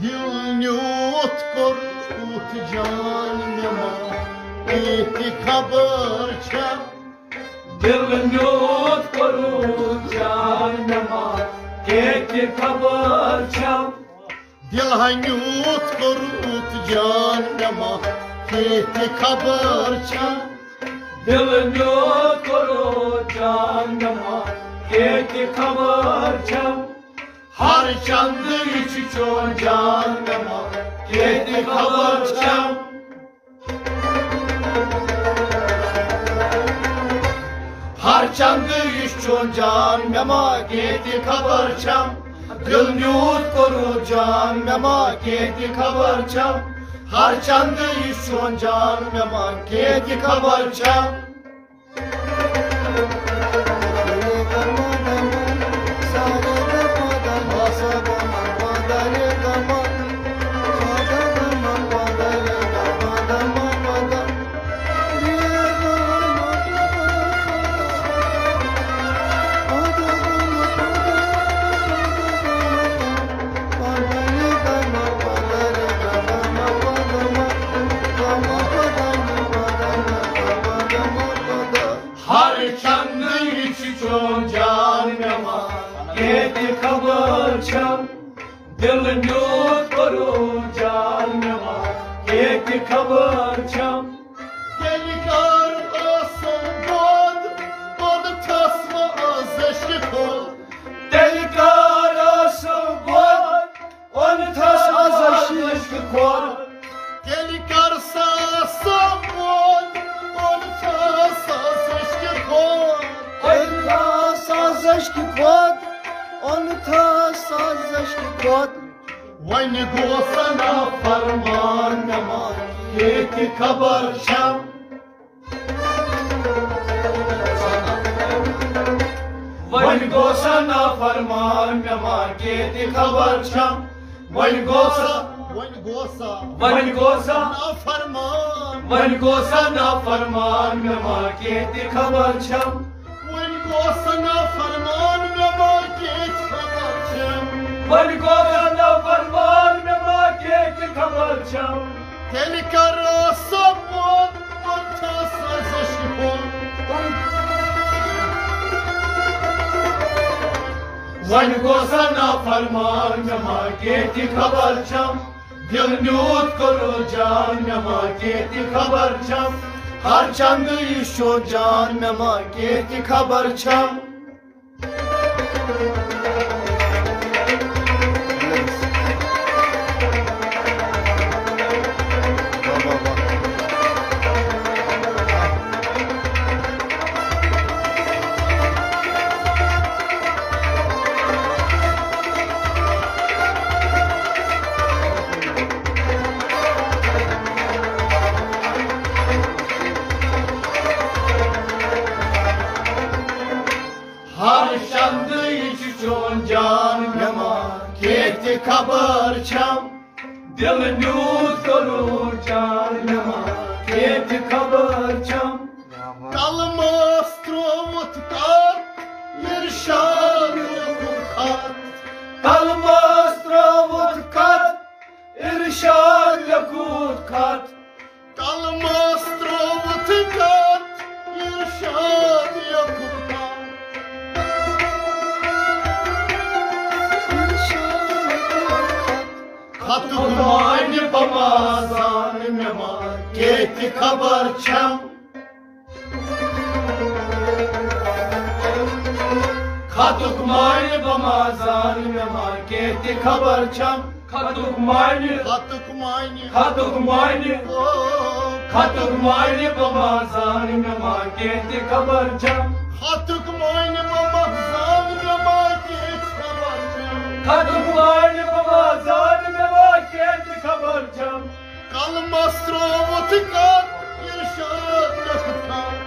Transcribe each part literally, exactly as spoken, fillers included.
دِل نیوٗتھ کوٚرُتھ جان مےٚ ما کینٛہہ تہِ خبر چھا؟ دِل نیوٗتھ کوٚرُتھ جان مےٚ ما کینٛہہ تہِ خبر چھا؟ دِل ہا نیوٗتھ کوٚرُتھ جان مےٚ ما کینٛہہ تہِ خبر چھا؟ دِل نیوٗتھ کوٚرُتھ جان مےٚ ما کینٛہہ تہِ خبر چھا؟ ہر چندٕ یہِ چھُ چون جان مےٚ ما کینٛہہ تہِ خبر چھا؟ ہر چندٕ یہِ چھُ چون جان مےٚ ما کینٛہہ تہِ خبر چھا؟ دِل نیوٗتھ کوٚرُتھ جان مےٚ ما کینٛہہ تہِ خبر چھا؟ ہر چندٕ یہِ چھُ چون جان مےٚ ما کینٛہہ تہِ خبر چھا؟ ہر چندٕ یہِ چھُ چون جان مےٚ ما کینٛہہ تہِ خبر چھم۔ دِل نیوٗتھ کوٚرُتھ جان مےٚ ما کینٛہہ تہِ خبر چھم۔ تیٚلہِ کر ٲسٕم دۄد، دۄد تھٲس وۄنۍ آز أسۍ کِتھ پٲٹھۍ؟ تیٚلہِ کر ٲسٕم دۄد، اوٚن تھس از عشق کھۄر۔ تیٚلہِ کر سا سا موت، اوٚن تھس از عشق کھۄر۔ اوٚن تھس از عشق کھۄر، اوٚن تھس از عشق کھۄر۔ وۄنۍ گوٚو سا نافرمان مےٚ ما ییٚتہِ خبر چھم۔ وۄنۍ گوٚو سا نافرمان مےٚ ما کینٛہہ تہِ خبر چھم۔ وۄنۍ گوٚو سا، وۄنۍ گوٚو سا، وۄنۍ گوٚو سا نافرمان۔ وۄنۍ گوٚو سا نافرمان مےٚ ما کینٛہہ تہِ خبر چھم۔ وۄنۍ گوٚو سا نافرمان مےٚ ما کینٛہہ تہِ خبر چھم۔ وۄنۍ گوٚو سا نافرمان مےٚ ما کینٛہہ تہِ خبر چھم۔ تیٚلہِ کر سا پوٚت، پوٚت چھا سازش کہِ پوٚت؟ وۄنۍ گوٚو سا نافرمان مےٚ ما کینٛہہ تہِ خبر چھم۔ دِل نیوٗتھ کوٚرُتھ جان مےٚ ما کینٛہہ تہِ خبر چھم۔ ہر چندٕ یہِ چھُ جان مےٚ ما کینٛہہ تہِ خبر چھم۔ ہر چندٕ یہِ چھُ چون جان مےٚ ما کینٛہہ تہِ خبر چھم۔ دِل نیوٗتھ کوٚرُتھ جان مےٚ ما کینٛہہ تہِ خبر چھم۔ کلمس ترووُتھ کتھ، ارشاد لیوٚکھُن خط۔ کلمس ترووُتھ کتھ، ارشاد لیوٚکھُن خط۔ کلمس ترووُتھ کتھ، ارشاد لیوٚکھُن خط۔ خطُک معنی بہٕ ما زانہٕ، مےٚ ما کینٛہہ تہِ خبر چھم۔ خطُک معنی بہٕ ما زانہٕ، مےٚ ما کینٛہہ تہِ خبر چھم۔ خطُک معنی، خطُک معنی، خطُک معنی، او۔ خطُک معنی بہٕ ما زانہٕ، مےٚ ما کینٛہہ تہِ خبر چھم۔ خطُک معنی بہٕ ما زانہٕ، مےٚ ما کینٛہہ تہِ خبر چھم۔ خطُک معنی بہٕ ما زانہٕ، مےٚ ما کینٛہہ تہِ خبر چھم۔ قلمس ترووُتھ کتھ، ارشاد لیوٚکھُن خط۔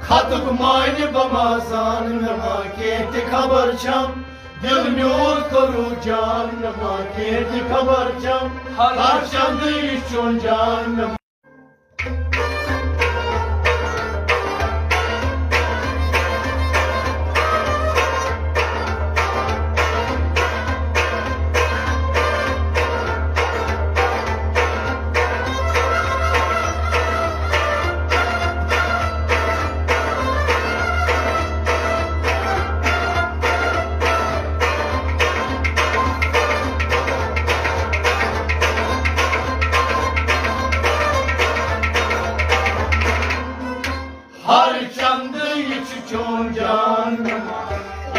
خطُک معنی بہٕ ما زانہٕ، مےٚ ما کینٛہہ تہِ خبر چھم۔ دِل میون کوٚرُتھ جان، مےٚ ما کینٛہہ تہِ خبر چھم۔ ہر چندٕ یہِ چھُ چون جان، مےٚ ما۔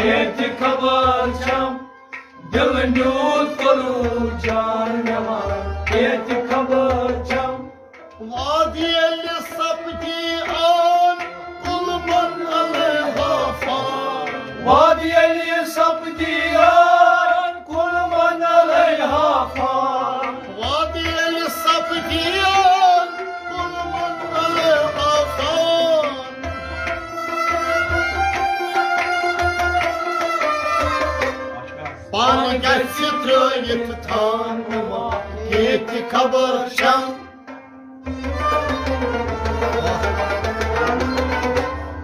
کینٛہہ تہِ خبر چھم۔ دِل نیوٗتھ کلوٗ جان مےٚ ما کینٛہہ تہِ خبر چھم۔ وعدٕ ییٚلہِ سپدی عام، کُل من علیہا فان۔ وعدٕ ییٚلہِ سپدی عام، کُل من علیہا فان۔ وعدٕ ییٚلہِ سپدی عام، کُل من علیہا فان۔ پانہٕ گژھِ ترٲوِتھ تھان مےٚ ما کینٛہہ تہِ خبر چھم۔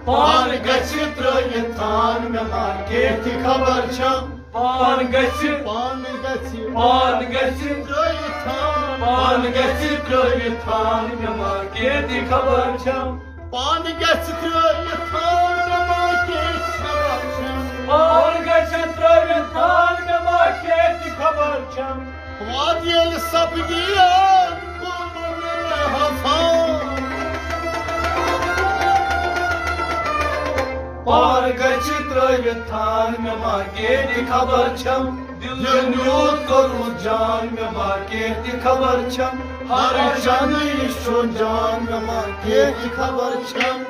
پانہٕ گژھِ ترٲوِتھ تھان مےٚ ما کینٛہہ تہِ خبر چھم۔ پانہٕ گژھِ، پانہٕ گژھِ، پانہٕ گژھِ ترٲوِتھ تھان، پانہٕ گژھِ ترٲوِتھ تھان مےٚ ما کینٛہہ تہِ خبر چھم۔ پانہٕ گژھِ ترٲوِتھ تھان مےٚ ما کینٛہہ تہِ خبر چھم۔ پانہٕ گژھِ ترٲوِتھ تھان مےٚ ما کینٛہہ تہِ خبر چھم۔ وعدٕ ییٚلہِ سپدی عام، کُل من علیہا فان۔ پانہٕ گژھِ ترٲوِتھ تھان مےٚ ما کینٛہہ تہِ خبر چھم۔ دِل نیوٗتھ کلوٗ جان مےٚ ما کینٛہہ تہِ خبر چھم۔ ہر چندٕ یہِ چھُ جان مےٚ ما کینٛہہ تہِ خبر چھم۔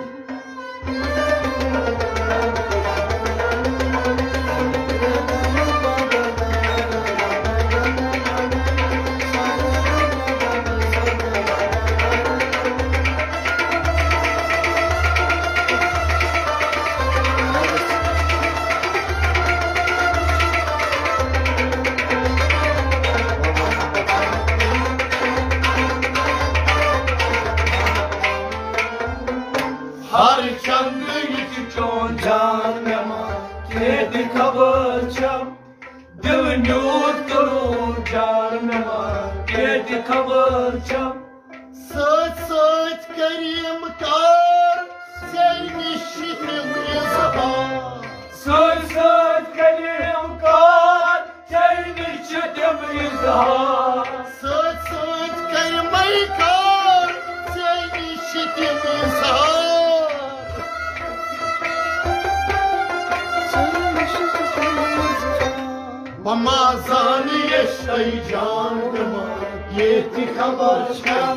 ہر چندٕ یہِ تہِ چون جان مےٚ ما کینٛہہ تہِ خبر چھم۔ دِل نیوٗتھ کلوٗ جان مےٚ ما کینٛہہ تہِ خبر چھم۔ سۭتۍ سۭتۍ کٔرِم کار، ژےٚ نِش چھِ تِم اظہار۔ سۭتۍ سۭتۍ کٔرِم کار، ژےٚ نِش چھِ تِم اظہار۔ سۭتۍ سۭتۍ کٔرِمَے کار، ژےٚ نِش چھِ تِم اظہار۔ بہٕ ما زانہٕ یشتٕے جان، مےٚ ما ییٚتہِ خبر چھےٚ۔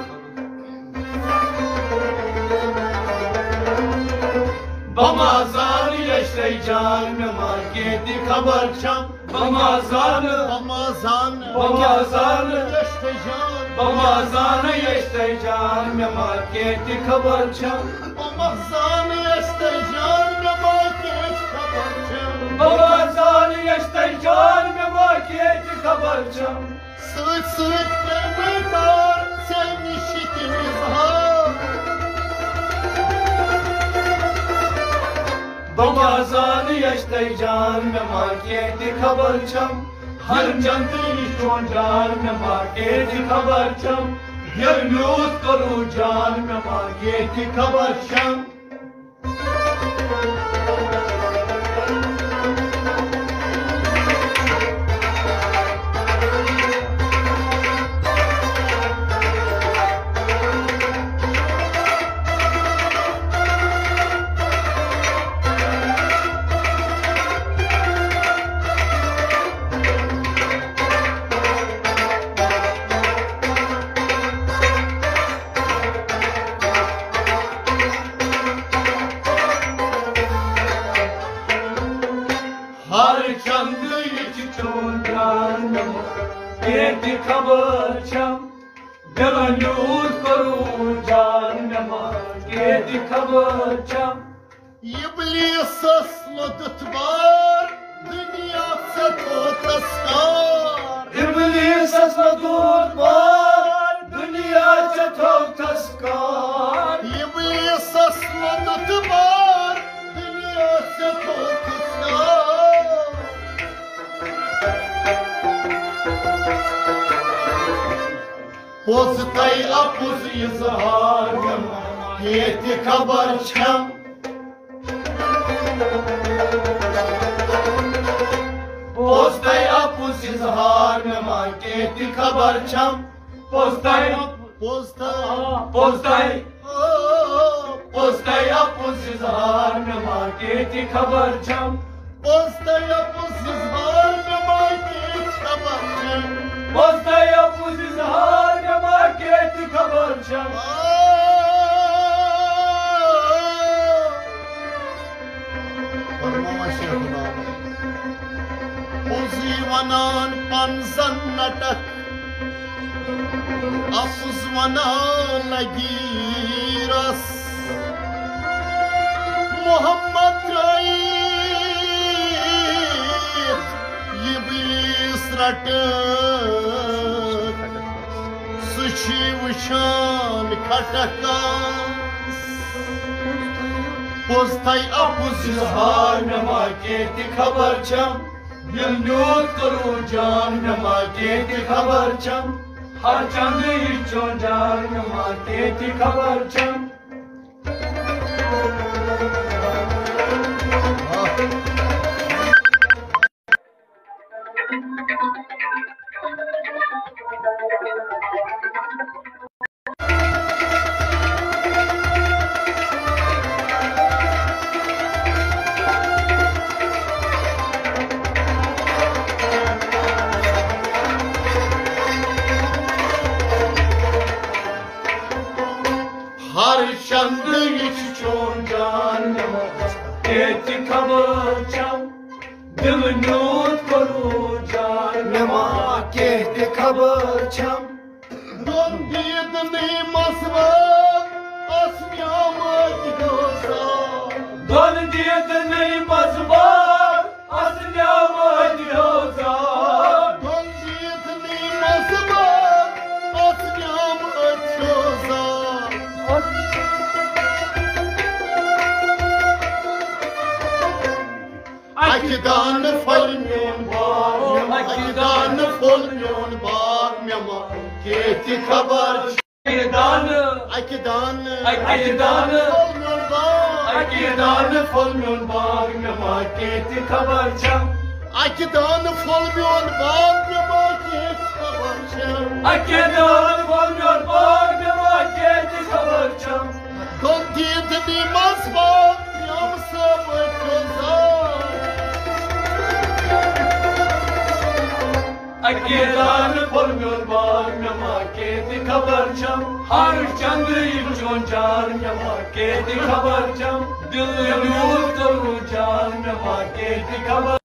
بہٕ ما زانہٕ یشتٕے جان، مےٚ ما ییٚتہِ خبر چھم۔ بہٕ ما زانہٕ، بہٕ ما زانہٕ، بہٕ ما زانہٕ یشتٕے جان۔ بہٕ ما زانہٕ یشتٕے جان، مےٚ ما ییٚتہِ خبر چھم۔ بہٕ ما زانہٕ یشتٕے جان، مےٚ ما ییٚتہِ خبر چھم۔ بہٕ ما زانہٕ یشتٕے جان، مےٚ ما ییٚتہِ خبر چھم۔ سۭتۍ سۭتۍ کٔرمَے کار، ژےٚ نِش چھِ تِم اظہار۔ بہٕ ما زانہٕ یشتٕے جان، مےٚ ما ییٚتہِ خبر چھم۔ ہر چندٕ یہِ چون جان، مےٚ ما ییٚتہِ خبر چھم۔ ییٚلہِ میوٗٹھ کلوٗ جان، مےٚ ما ییٚتہِ خبر چھم۔ ہر چندٕ یہِ چھِ چون جان، مےٚ ما ییٚتہِ خبر چھم۔ دِلن یوٗت کوٚروٕ جان، مےٚ ما ییٚتہِ خبر چھم۔ ابلیسس لوٚدُتھ بار، دُنیا ژےٚ تھوٚوتھس کار۔ ابلیسس لوٚدُتھ بار، دُنیا ژےٚ تھوٚوتھس کار۔ ابلیسس لوٚدُتھ بار، دُنیا ژےٚ تھوٚوتھس کار۔ پوٚز تۄہہِ اَپُز اِظہار، مےٚ ما ییٚتہِ خبر چھم۔ پوٚز تۄہہِ اَپُز اِظہار، مےٚ ما ییٚتہِ خبر چھم۔ پوٚز تۄہہِ، پوٚز تۄہہِ، پوٚز تۄہہِ، پوٚز تۄہہِ اَپُز اِظہار، مےٚ ما ییٚتہِ خبر چھم۔ پوٚز تہٕ اَپُز اِظہار مےٚ ما کینٛہہ خبر چھےٚ۔ پوٚز تہٕ اَپُز اِظہار مےٚ ما کینٛہہ تہِ خبر چھےٚ۔ آ، فرماوان شیخ غلام۔ پوٚزُے وَنان پَن زَن نَٹَکھ، اَپُز وَنان لَگی رَس۔ محمد ترٛٲیِتھ اِبلیٖس رَٹہٕ، سُہ چھی وٕچھان کھٹکَس۔ پوٚز تھَے اَپُز اِظہار مےٚ ما کینٛہہ تہِ خبر چھَم۔ دِل نیوٗتھ کوٚروٗ جان مےٚ ما کینٛہہ تہِ خبر چھَم۔ ہر چندٕ یہِ چون جان مےٚ ما کینٛہہ تہِ خبر چھَم۔ ہر چندٕ یہِ چھُ چون جان نِمُت، ییٚتہِ خبر چھَم۔ دِل نیوٗتھ کوٚروٗ جان مےٚ ما کینٛہہ تہِ خبر چھَم۔ دۄن دیٖدنٕے مَزٕ بار اَسہِ نعمت روزان۔ دۄن دیٖدنٕے مَزٕ بار اَسہِ نعمت روزان۔ دۄن دیٖدنٕے مَزٕ بار اَسہِ نعمت روزان۔ اَکہِ دانہٕ پھوٚل میون باغ، اَکہِ دانہٕ پھوٚل میون باغ، مےٚ ما کینٛہہ تہِ خبر چھِ۔ اَکہِ دانہٕ، اَکہِ دانہٕ، اَکہِ دانہٕ پھوٚل میون باغ، اَکہِ دانہٕ پھوٚل میون باغ، مےٚ ما کینٛہہ تہِ خبر چھَم۔ اَکہِ دانہٕ پھوٚل میون باغ، مےٚ ما کینٛہہ تہِ خبر چھَم۔ اَکہِ دانہٕ پھوٚل میون باغ، مےٚ ما کینٛہہ تہِ خبر چھَم۔ دۄن دیٖدنٕے مَزٕ بار یِم صٲبٕکۍ گُلزار۔ اَکہِ دانہٕ پھوٚل میون باغ، مےٚ ما کینٛہہ تہِ خبر چھَم۔ ہر چندٕ یہِ چون جان، مےٚ ما کینٛہہ تہِ خبر چھَم۔ دِل نیوٗتھ کوٚروٗ جان، مےٚ ما کینٛہہ تہِ خبر۔